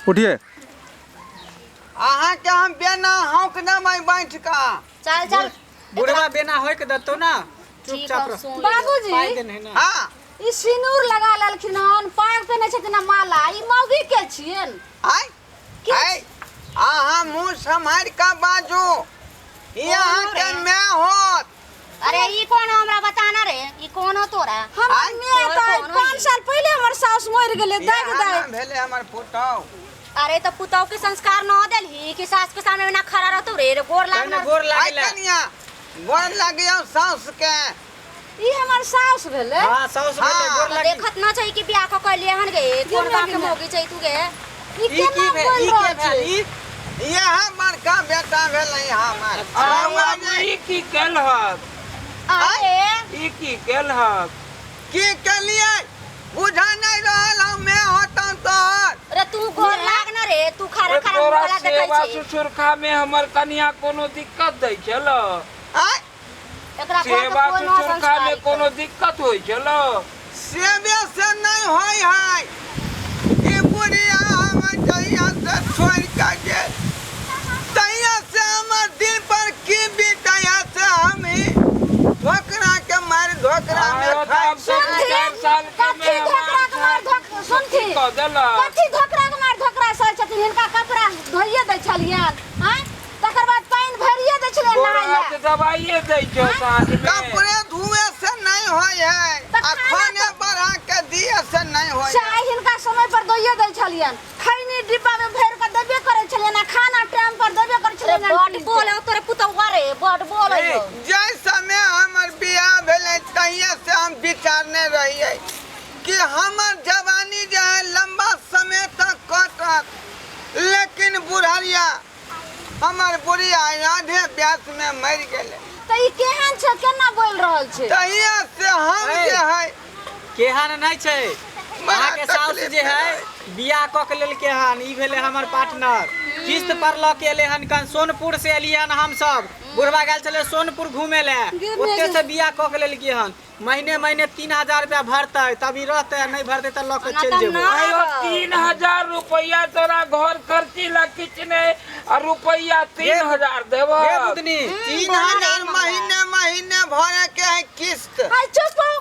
उठिए। अहाँके हम बेना हौंक देबै बैठ कऽ। चल चल। बुढ़वा बेना होय के दतो ना, ठीक चुपचाप हौ, रह। सुन ले। बाबूजी, पाइ देने है ना। हाँ। ई सिनूर लगा लेलखिन हन, पाग पेने छथिन आ माला, ई मौगी के छियन? आय आय, अहाँ मुँह सम्हारि कऽ बाजू, ई अहाँके माय होत। अरे ई कौन हो, हमरा बताना रे, ई कौन हो तोरा? हमर आय, माय तोहर तऽ कौन हो 5 ई? साल पहिले हमर साउस मरि गेलै। दाइ इएह दाइ ने भेलै हमर पुतहु। अरे तऽ पुतहु के संस्कार न देलही कि सास के सामने ना खड़ा रहतौ रे? रे गोर लाग पहिने ना। गोर आय लागेला। कनिया, गोर लागियौ साउस के। ई हमर साउस भेलै। हाँ, साउस भेलै। हाँ। गोर तऽ लागी। देखत न छै कि बियाह कऽ के एलियै हन गे, कोन गे बाप के गे। मौगी छै तू गे? ई ई की केना भेल? बोलि ई के रहल भेल? छै? ई इएह बड़का बेटा भेलै हमर। अरे बौआ बाबू, जे- ई की केलहक? अरे ई की केलहक? की केलियै बुझा नहि रहल, हम मैं होतौ तोहर। अरे तू गोर लाग न रे, तू खड़ा ओए खड़ा तोरा मुँह वाला देखै सेवा छी। सुसुरखा में हमर कनिया कोनो दिक्कत दै छल? आय, एकरा घर के सेवा कोई न सुसुरखा में संस्कारी कोनो दिक्कत होइ छल? सेवे से नहि होइ है। ई बुढ़िया हमर जहिया से छोड़ि कऽ गेल तहिया से हमर दिल पर की बीतै है से हम ही धोकरा के मारि धोकरा में आयो तऽ खाइ आब छी। तऽ दू चारि साल के कथी धोकरा के मार मेहमान धोक सुनथी कऽ देलक। कथी धोकरा के मार धोकरा सही छथिन? हिनका कपड़ा धोइए दै छलियनि आँय, तकर बाद पानि भरिए दै छलियनि गोर नहाय हाथ लए। दबाइए दै छौ साँझ में। कपड़े धुए से नहीं होइ है तऽ आ खाना खाने बढ़ा के दिए से नहीं होइ है। चाय हिनका समय पर दैए दै छलियनि, खैनी डिब्बा में भरि कऽ देबे करै छलियनि आ खाना टाइम पर देबे करै रे छलियनि। बड बोल तोरे पुतौआ रे, बड बोल। ए, जाहि समय हमर बियाह भेलै तहिए से हम विचारने रहियै कि हमर जवानी जे है लंबा समय तक कटत, लेकिन बुढ़रिया हमर बुढ़िया आधे ब्यास में मरि गेलै। तऽ ई केहन छै, केना बोलि रहल छै? तहिया से हम ए, जे है केहन नहि छै। बड़ा अहाँके साउस तकलीफ जे है भेलै। बियाह कऽ के लेलकै हन। ई भेलै हमर पार्टनर, किस्त पर लऽ के एलै हन। कन सोनपुर से एलियै हन हमसब, बुढ़वा गेल छलै सोनपुर घूमे लए, गे ओते गे। से बियाह कऽ के लेलकै हन। महीने महीने 3000 रुपया भरतै तब ई रहतै, आ नहि भरतै तऽ लऽ के ओना चलि तऽ जेबो। ना। आयो 3000 रुपया तोरा घर खर्ची ला किचने आ रुपया 3000 देबह। हे बुधनी, 3000 महीने महीने भरे के है किस्त। आइ चुप हो।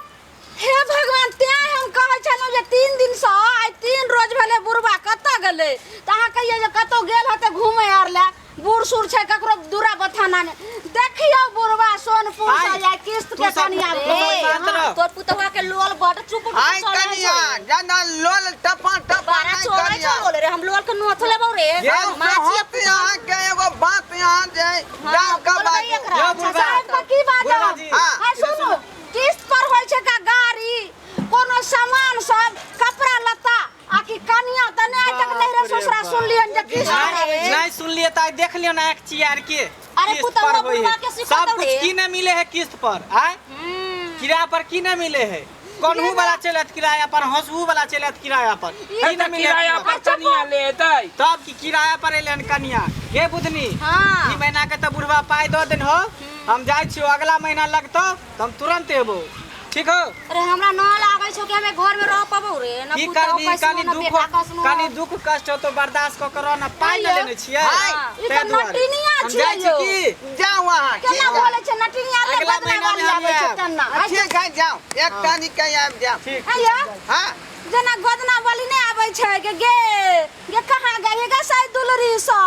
हे भगवान, तें हम कहै छलहुँ जे 3 दिनसँ आइ 3 रोज भेलै बुढ़बा कतऽ गेलै, तऽ अहाँ कहियै जे कतहु गेल होतै घूमै आर लए, बूढ़ सूढ़ छै ककरो दूरा बथाना नहि। देखियौ बुढ़बा सोनपुर से आइ, आइ किस्त तू के सब- कनिया तू सब शांत रह। तोर पुतौआ के लोल बड चुप आय कनिया, ज्यादा लोल टपा टपा बारा नहीं चोरै करिया। छौ लोल रे, हम लोल के नोथ लेबौ रे। साउस माछी होत यहाँ के एगो बात यहाँ जे हाँ, जाओ का बोलबै बाजू। एकरा। यौ अच्छा, बुढ़बा। साहेब के की बात बुढ़बा जी, हाँ। आइ सुनू, किस्त पर होइ छै का गाड़ी, कोनो सामान सब, कपड़ा लत्ता आ कि कनिया तऽ नहि आइ तक नैहरे बाप रे ससुरा बाप। सुनलियनि जे किस्त पर नहीं आबै छै। नहीं सुनलिए तऽ आइ देख लियौ ना एक चियार के। अरे किस्त पुतौआ पर होई बुढ़वा है। के सिखतौ सब कुछ रे। की नहीं मिले है किस्त पर? आय किराया पर की नहीं मिले है? कोनहू वाला चलत किराया पर, हंसू वाला चलत किराया पर। हे की तऽ नहीं मिले किराया किराया पर कनिया ले एतै। तब की किराया पर एलै हन कनिया। गे बुधनी, हाँ। ई महीना के तऽ बुढ़वा पाइ दऽ देन हो, हम जाइ छियौ, अगला महीना लगतौ तऽ हम तुरंत एबौ, ठीक हो? अरे हमरा न लागै छौ कि हमे घर में रह पबौ रे, न की पुतहु करबी, कैसनो कनि न दुख बेटा कैसनो। कनि दुख कष्ट हो तो बर्दाश्त कऽ के रह ना, पाइ न लेने छियै। हाय, ई ताहि तऽ दुआरे। नटिनिया हम छियै जाइ छी यौ। की जाओ अहाँ। केना ठीक है। बोलै छै नटिनिया रे, अगला बदना महीना में वाली हम आबै छै आयब। तेना। आइ ठीक है, जाओ, 1 तारीख के आबि जाओ। ठीक। आइयो, हाँ। जेना गोदना वाली नहि आबै छै गे, गे गे कहाँ गई गे साइ दुलरी सँ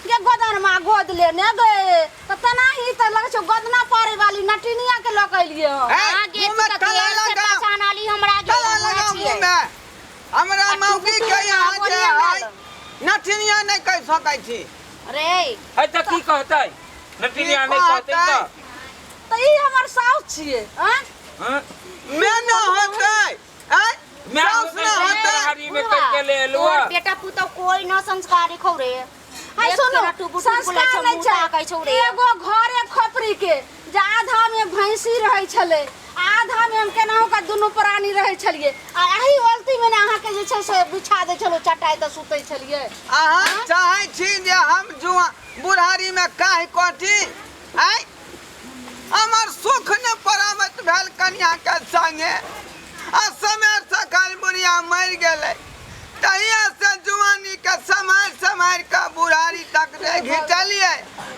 गे, गोदनमा गोद लेने गे, तऽ तेनाही तऽ लगै छै गोदना पारे वाली नटिनिया के लऽ के एलियै हँ। ए, हाँ गे, मुँह तू में तऽ ताला देर से लगाओ। पहचान आली हमरा गे, ताला हम लगाओ छियै। मुँह में। हमरा आ मौगी तू के यहाँ बोलिए जे हमरा है नटिनिया नहीं कहि सकै छी। रे है तऽ की कहतै? नटिनिया की नहि कहतै कहतै? तऽ तऽ ई हमर साउस छियै आँय? हाँ? मैं न होतै आँय? मैं साउस न होतै। हरी में करके ले एलु। तोर बेटा पुतौ कोई न संस्कारी खौ रे। हाय देख सुनू, केना टुबु टुबु बोलै संस्कार छौ, नहि मुँह छै। ताकै छौ रे। एगो घरे खोपड़ी के जे आधा में भैंसी रहै छलै आ आधा में हम केनाहु के दुनू प्राणी रहै छलियै, आ एही ओलती में ने अहाँके जे छै से बिछा दै छलहुँ चटाइ तऽ सुतै छलियै। अहाँ चाहै छी जे हम जुआ बुढ़ारी में काहि कटी? आँय, हमर सुख ने परामत भेल कनिया के संगे, आ समय सकाल बुढ़िया मरि गेलै तहिया से जुआनी के समय सम्हारि कऽ बुढ़ारी तक जे घिचलियै,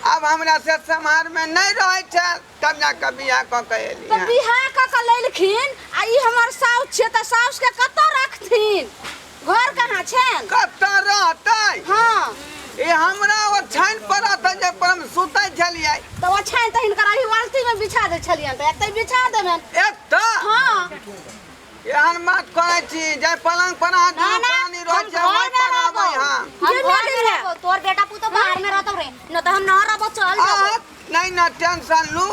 आब हमरा से सम्हार में नहीं रहै छै, तब जा कऽ बियाह कऽ के एली। तऽ बियाह कऽ के लेलखिन आ ई हमर साउस छै, तऽ साउस के कतऽ रखथिन? घर कहाँ छनि? कतऽ रहतै? हाँ। ई हमरा ओछाइन पर रहतै जे पर हम सुतै छलियै। तऽ ओछाइन तऽ हिनकर एही बाल्टी में बिछा दै छलियनि, तऽ एतै बिछा देबनि। एतऽ? हाँ। एहन बात करै छी जे पलंग पर अहाँ ना दुनू ना, प्राणी हम रहै छियै, घर ओहि में पर रहबो। रहबै हम। हम जे घर नहि में गेलै। रहबो, तोर बेटा पुतोह बाहर में रहतौ रे, न तऽ हम न रहबो, चल जेबो। अहाँ नहीं ना टेंशन लू,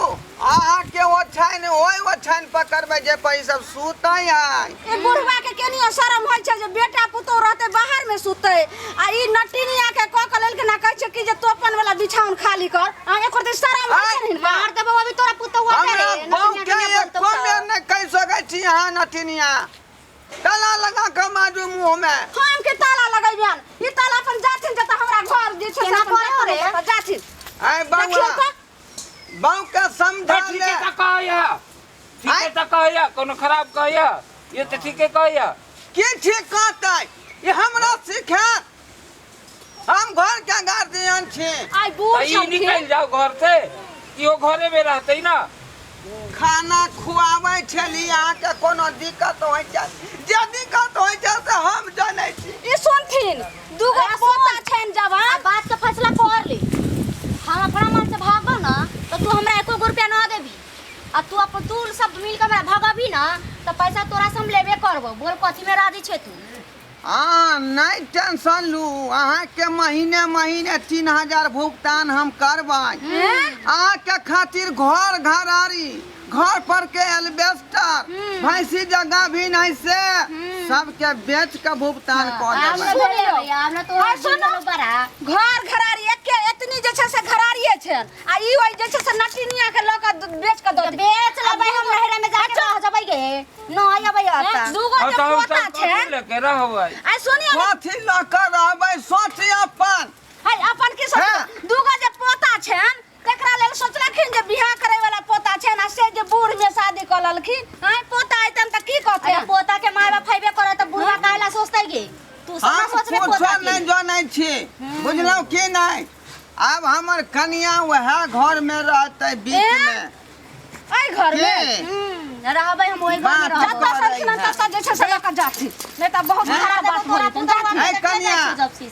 अहाँके ओछाइन ओहि ओछाइन पकड़बै जे पर ई सब सुतै है। ई बुढ़वा के केनियो शरम होइ छै जे बेटा पुतोह रहतै बाहर में सुतै, आ ई नटिनिया के कऽ के लेलकै ना, कहै छै कि जे तोपन वाला बिछाउन खाली कर। आ एकर तऽ शरम होइ छै ने हिनका। मार देबो अभी तोरा पुतोह के हमरा रे, बहू नटिनिया के के बोलतौ एको तऽ। बेर नहि कहि सकै छी अहाँ नटिनिया, ताला लगा के मारू मुँह में। हम के ताला लगैबेन? ई ताला अपन जाथिन जतऽ हमरा घर जे छै से केना अपन करहो रे? जतऽ जाथिन। आइ देखियौ बौआ, तऽ। बहू के समझा ठीके ले। तऽ कहैया, ठीके आँय? तऽ कहैया, कोनो खराब कहैया? ये तऽ ठीके कहैया। की ठीक कहतै? ई हमरा सिखायत? हम घर के गार्जियन छी। आइ बूढ़ तऽ ई छलखिन। निकलि जाउ घर से, इहो घरे में रहतै ना। खाना खुआबै छली, अहाँके कोनो दिक्कत होइ छै? जे दिक्कत होइ छै से हम जनै छी। ई सुनथिन, दूगो अरे सुन। पोता छनि जवान। आ बात के फैसला कर ले, हम अपना मन से भागबो ना तो तू हमरा एको गो रुपया ना देबी, आ तू अपन तू सब मिल के हमरा भगबी ना तो पैसा तोरा से हम लेबे करबो। बोल कथी में राजी छे तू? हाँ, नहीं टेंशन लू, अहाँके महीने महीने 3000 भुगतान हम करबै। अहाँके खातिर घर घरारी, घर पर के एल्बेस्टर, भैंसी जगह भी नहीं से सबके बेच के भुगतान कऽ हम देबै। ना सुनियौ। लेबै, हम ना तोरा आ सुनू। जिंदगी बड़ा। घर घरारी एके एतनी जे छै से घरारिये छनि, आ ई ओहि जे छै से नटिनिया के लऽ कऽ बेच कऽ दऽ तऽ बेच लेबै हम, नैहरा में जाके रह जेबै गे, न अबै एतऽ। दूगो हाँ जे तऽ हम पोता सब छै। कथी लऽ के रहबै? आ सुनियौ ने। कथी लऽ कऽ रहबै? सोच अपन। है अपन की सोच? हाँ। दूगो जे पोता छनि तकरा लेल सोचलखिन जे बियाह करे वाला पोता छनि, आ से जे बूढ़ में शादी कऽ लेलखिन। आँय, पोता अयतनि तऽ की कहतै? अरे पोता के माय बाप हेबे करत तऽ बुढ़वा काहे ला सोचतै गे? तू सब ना हम सोचबे कुछो पोता के। नहि जनै छी, बुझलहुँ की नहि? आब हमर कनिया वएह घर में रहतै बीच ए? में। एहि घर में? के? रहबै हम ओहि घर में बात रहबै। जतऽ छलखिन ततऽ जे छै से लऽ कऽ जाथिन, नहि तऽ बहुत मार खराब देबो बात तोरा भऽ जेतनि। पुतोह जाथिन। ऐ कनिया। जब से।